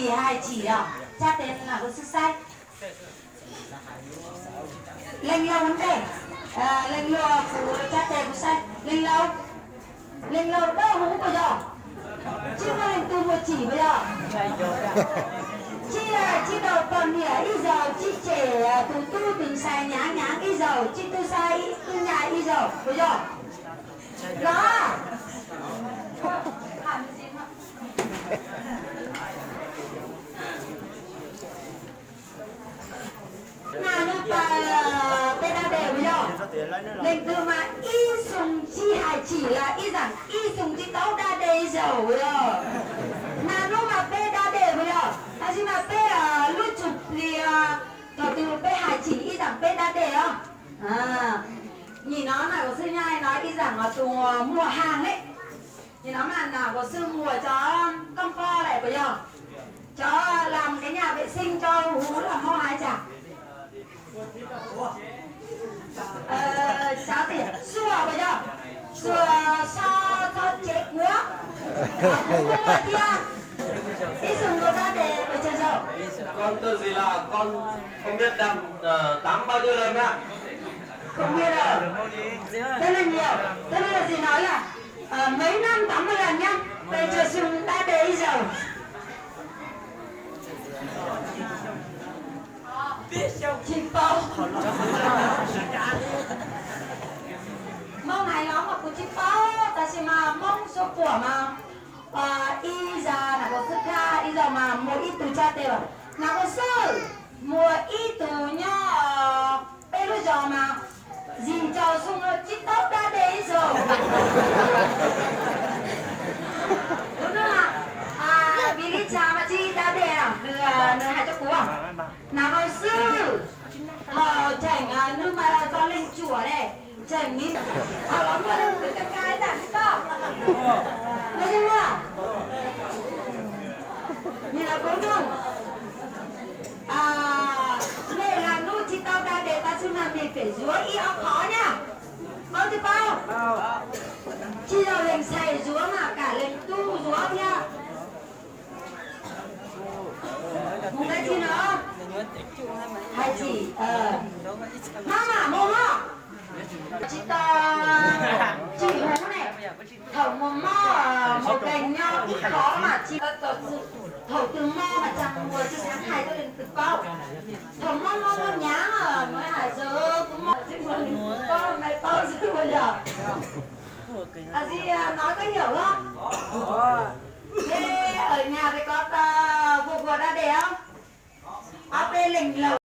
Hais tsim os, tsa tes na kuv xwb saib. Leej laug ua ntej, leej laug kuv tsa tes kuv saib. Leej laug, leej laug dawb huv puas yog? Tsis muaj leej twg mus tsim puas yog? Tsis, tsis tau poj niam ib zaug, tsis cem tus tub tus ntxhais nyhav nyhav ib zaug, tsis tu sai tu nyaj ib zaug puas yog? Los Nag hnub peb da de puas yog? Leej twg mas ib xyoo tsis hais tsim los ib zaug, ib xyoo tsis tau da de ib zaug puas yog? Nag hnub mas peb da de puas yog? Tab sis mas peb lub tsum plig thaum twg peb hais tsim ib zaug peb da de os. Nim no na kuv xwb nyob no ib zaug no tus muag haag le. Nim no mas na kuv xwb muag cov koob pob lawm puas yog? Cov lam kev nyaj pem xeeb cov huv los hmoob hais cas? Xav tias xuas puas yog? Xuas so txhob cev kuav. Kuv muaj thiab. Ib xyoo kuv da de pes tsawg zaug? Con tên gì là con, con biết đàn, ờ, tám bao nhiêu lần á? Không biết đâu. Rất là nhiều. Rất là gì nói là, ờ, mấy năm tám mươi lần nhá. Pes tsawg xyoo da de ib zaug? Tsis paub. Hmoob hais los mas kuv tsis paub, tab sis mas Hmoob suav puam mas ib zaug na kuv xwb khaj ib zaug mas muaj ib tug tsa tes lawm. Na kuv xwb muaj ib tug nyob peb lub zos mas yim caum xyoo tsis tau da de ib zaug. Tus no mas vim li cas mas tsis da de, nws hais rau kuv, na kuv xwb thaum cheem nws mas txog leej cuam ne, cheem ni, thaum los muaj leej twg kab kab tas tsis tau, no yeej muaj. Nim no kuv nug, nej lwm hnub tsis tau da de tas txhua nag mim pem zuav ib ob qhov nyab, paub tsis paub? Tsis yog leej ntxhais zuav mas kam leej tub zuav thiab. Mus dab tsi no? Hais tsis, hmab mam mus no. Tsis tau tsim huv ne. Thaum mus mob, mus keeg nyob ib qhov mas tsis tau, thaum twg mob mas tseem mus tsis xav hais rau leej twg paub. Thaum mob mob mob nyaav, mus hais tias kuv mob tsis muaj leej twg paub, mej paub xwb puas yog? Así nói có hiểu không? Thế ở nhà thì có ta vua vua đa đẻ không? Ob peb leeg laus.